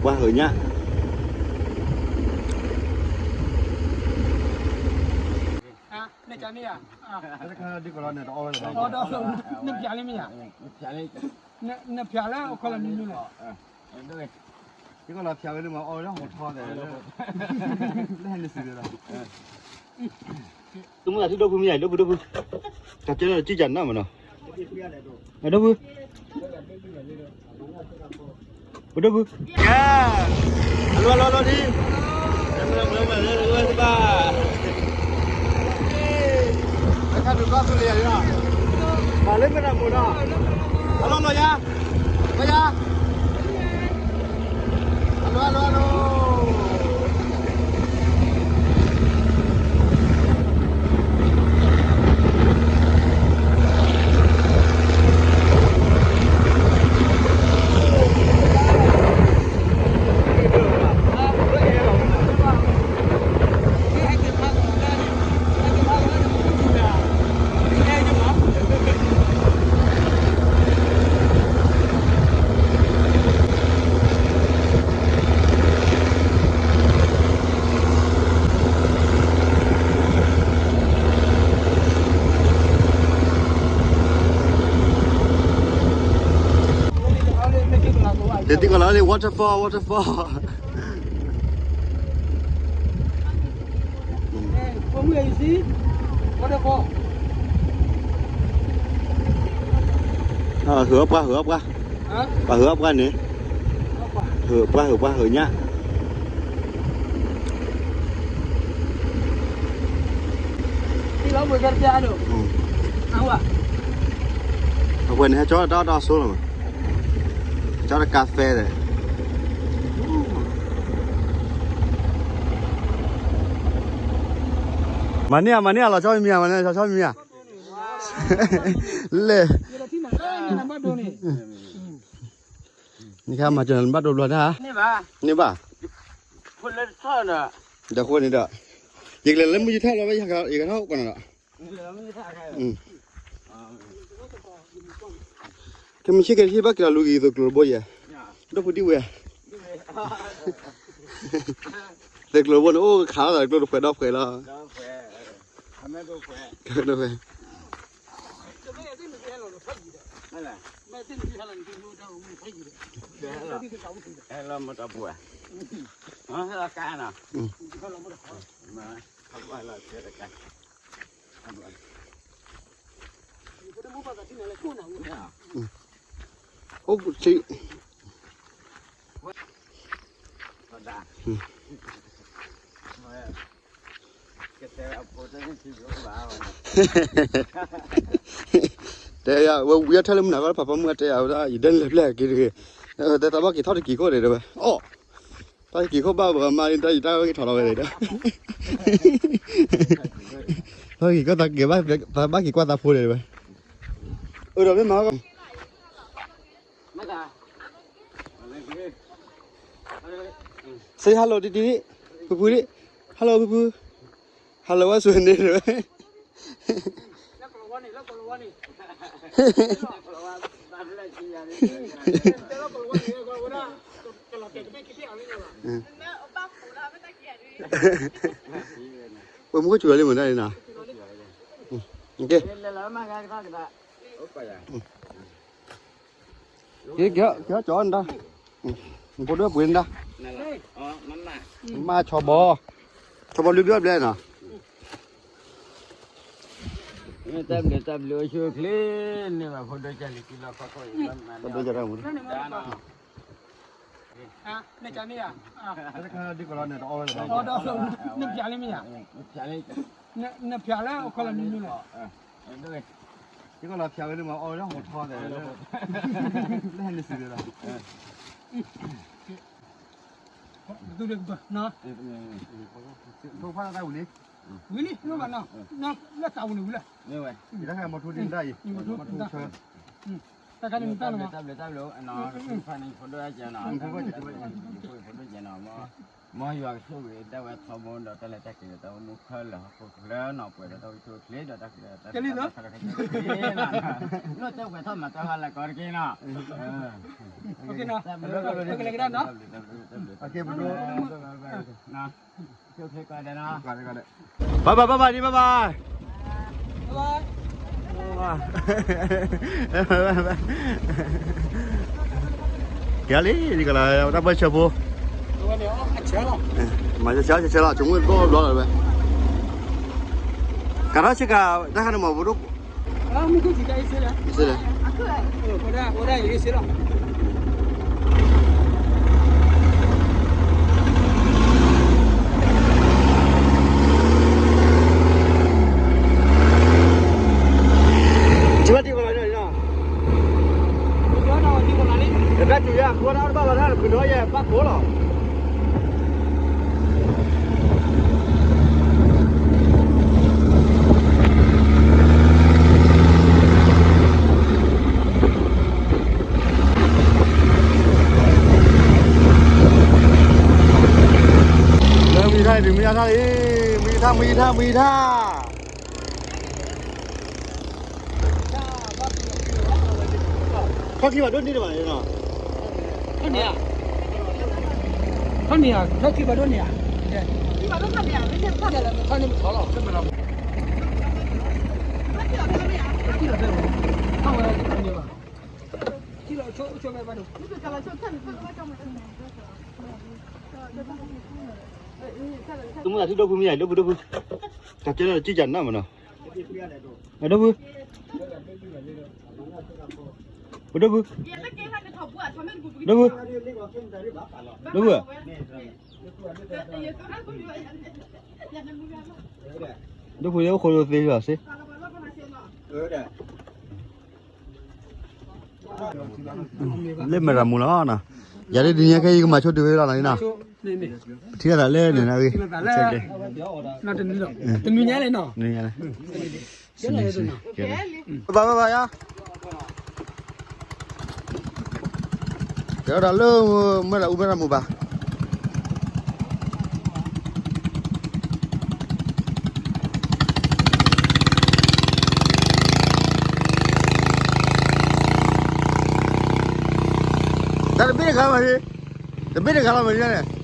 ပှၤဟၢညါ, နကန့ၣ်ဧါ, အီဒီး နဖျါလံမ့ၢ်ဧါ, နဖျါလၢအခီလီၤမံၤမံၤလီၤ, ယကလီၤဖျါဝဲလၢမၤအီဒီးဟိးထီၣ်ဒီး, လၢဟဲနစံးဒီးလီၤ, သုမုၢ်သးထံၣ်ဒိၣ်ဖုမ့ၢ်ဧါ, ဒိၣ်ဖုဒိၣ်ဖု, တၢ်ကဲလၢကံၢ်ကနၢ်မးနီၤ, အဒိၣ်ဖု ပဒိၣ်ဖု, ကဲ, အလီၤလီၤလီၤဒံး, မ့ၢ်မ့ၢ်မ့ၢ်မ့ၢ်မ့ၢ်, အခါဒုးဘၣ်သူလံယၤလီၤ, မၤလၢမ့ၢ်တၢ်မူနီၤ, အလီၤလီၤယၤ, ဘၣ်ယၤ, အလီၤအလီၤအလီၤ. They think a lot of waterfall, waterfall. ဟၢအပှၤ, ဟၢအပှၤ, ပှၤဟၢအပှၤန့ၣ်, ဟၢအပှၤ, ဟၢအပှၤ, ဟၢညါ. အဝဲန့ၣ် ဟဲကၠီတၢ်အီၣ်တၢ်အီဆိလီၤမး, ကၠီတကါဖဲဒီး, မၤန့ၢ်ဧါ, မၤန့ၢ်ဧါ, လီၤဆီမံၤမံၤဧါ, မၤန့ၢ်လီၤဆီမံၤမံၤဧါ, လဲၣ်, နခါမၤကၠီနဘၣ်ဒိဘျီတၢ်, န့ၢ်ဘၣ်, ဒီးအဃိန့ၣ်ဒီး, ယကလဲၤလၢမုၢ်ယထၣ်လီၤ, ယကထီၣ်ကီးနၤဒီး, ကမ့ၢ်ဆ့က့ၤထံၣ်ဘၣ်က့ၤလီၤလူၤက့ၤယသိးကျိၤတဘိယဲၢ်, ဒိၣ်ဖုဒံဝဲ, သိးကျိၤတဘိန့ၣ် အိၣ်ခးလိာ်သးကျိၤတဖှဲးဒီဖှဲးလီၤ. အိၣ်ဆံး, တဲယၤ ဝဲဝံၤအီၤထဲလၢမုၢ်နၤခီလၢပၢ်ပၢ်မုၣ်အတဲယၤဝဲဒၣ် ယဒဲလဲၤဖျဲၣ်က့ၤတဂ့ၤ, တဲသးဘၣ်က့ၤထီၣ်တက့ၤခိၣ်န့ၣ်တဲဝဲ, အိၣ်, တၢ်က့ၤခိၣ်ဘၣ်ပှၤမါန့ၣ် တၢ်ယတၢ်ဝဲက့ၤထီၣ်လီၤဝဲန့ၣ်ဒီး, တၢ်က့ၤခိၣ်သးက့ၤဘၣ်, သးဘၣ်က့ၤကွၢ်သးဖိန့ၣ်တဲဝဲ, အၢဒီးမ့ၢ်မၤ Say hello ဒံးဒံး, ဖုဖုဒံး, hello ဖုဖု, hello ဝဲဆိန့ၣ်, ပမူခိၣ်စူၤလီၤလံမ့ၢ်ဒၣ်န့ၣ်နီၤ, က့ၤ, က့ၤက့ၤက့ၤကၠီနဒါ, ဖိဒိၣ်ပှ့ၤနဒါ, မ့ၢ်ဆီဘီ, ဆီဘီလွံၢ်ဘျီဘျဲၣ်နီၤ, တၢ်ဘျုးတၢ်ဘျုးအိၣ်ဆူၣ်အိၣ်ချ့, န့ၢ်ဘၣ်ဖိဒိၣ်ကၢ်လံၤကံလီၤခီခိၣ်အံၤ, ဖိဒိၣ်ကၢ်တၢ်မူ, နကန့ၣ်ဧါ, အီဒီး နဖျါလံမ့ၢ်ဧါ, နဖျါလၢအခီလီၤမံၤမံၤလီၤ, ယကလီၤဖျါဝဲလၢမၤအီဒီးဟိးထီၣ်ဒီး, လၢဟဲနစံးဒီးလီၤ, ဒ်, ထိဖၣ်တၢ်ဝံၤလံ, ဝံၤလံ, လၢသးဝံၤန့ၣ်ဝံၤလၢ, ယတၢ်ဟဲမီၤထူဒံးဒၣ်အံၤ, မီၤထူဆၢ, တၢ်ခါန့ၣ် တၢ်ဘျုး တၢ်ဘျုး တၢ်ဘျုး တၢ်ဘျုး ဖိဒိၣ်ကဲနီၤ ဖိဒိၣ်ကဲနီၤ ဖိဒိၣ်ကဲနီၤ မ်ယွၤကဆိၣ်ဂ့ၤဒၣ်ဝဲထီဘိဒီး တၢ်လဲၤတၢ်က့ၤဒီးတၢ်အိၣ်မူခဲလၢာ်ဟီၣ်ခိၣ်ချၢနီၤ ပှဲၤဒီးတၢ်အိၣ်ဆူၣ်အိၣ်ချ့ဒီးတၢ်ဃ့တၢ် တၢ်ခါတခါ လိၣ်တဲဝဲထီၣ်မၤတၢ်ဟီၣ်လၢကီတက့ၢ်နီၤ ဘၣ်ဘၣ်ဘၣ်ဘၣ် ဘၣ်ဘၣ် ဘၣ်ဘၣ် ဒ်ဘၣ်ဘၣ် ကဲလံ ဒ်ကလၤ တၢ်ဘၢၣ်ဆၢဖိ မၤဆၢဆၢဆၢလီၤ ဆိကမိၣ်ဘျီဘျီလီၤဝဲ ကးထီၣ်ဆ့ကၤ တၢ်ခါန့ၣ်မ့ၢ်ပဒိၣ် မ့ၢ်လဲၣ် ထံဘၣ်တံၢ်ဃီလီၤနီၤ တဘၣ်တူၢ်ယၤ ခိးတၢ်အီၣ်တဘၣ်လီၤတၢ် ခုးဒီးယဲ ဘၣ်ကိးလီၤ လၢမံထါအံၤ မံထါလံ မံထါ မံထါ မံထါ ထီၣ်ခံဘၣ်ဒိၣ်န့ၢ်တဘၣ်နီၤ ထီၣ်န့ၢ်ဧါ ထီၣ်န့ၢ်ဧါ ထီၣ်ခံဘၣ်ဒိၣ်န့ၢ်ဧါ ထီၣ်န့ၢ်မထီၣ်လီၤ ထီၣ်ဝဲ ထီၣ်ဝဲ သမုဒ္ဒရာ ထံဒိၣ်ဖုမ့ၢ်ယၤ ဒိၣ်ဖု ဒိၣ်ဖု ကကဲလၢကံၢ်ကနၣ်မနီၤ ဒိၣ်ဖု ဒိၣ်ဖု ဒိၣ်ဖု ဒိၣ်ဖု ဒိၣ်ဖု ယအိၣ်ခိးဒိၣ်သ့လီၤစ့ လၢမဲာ်ရၤမူလီၤနီၤ ယၤဒ်ဒ်န့ၣ်ခဲအံၤ ကမၤဆိတ့ၢ်ဝဲလီၤနီၤ ထံၣ်သးလၢန့ၣ်နီၤ တနံၤညါလဲၣ်နီၤ ဘၣ်ဘၣ်ဘၣ်ယါ ကဲဒီးလၢ မဲာ်ရၤအူမဲာ်ရၤမူဘၣ် တၢ်တဘ့ၣ်တခါဘၣ်န့ၣ် တဘ့ၣ်တခါလီၤမ့ၢ်န့ၣ်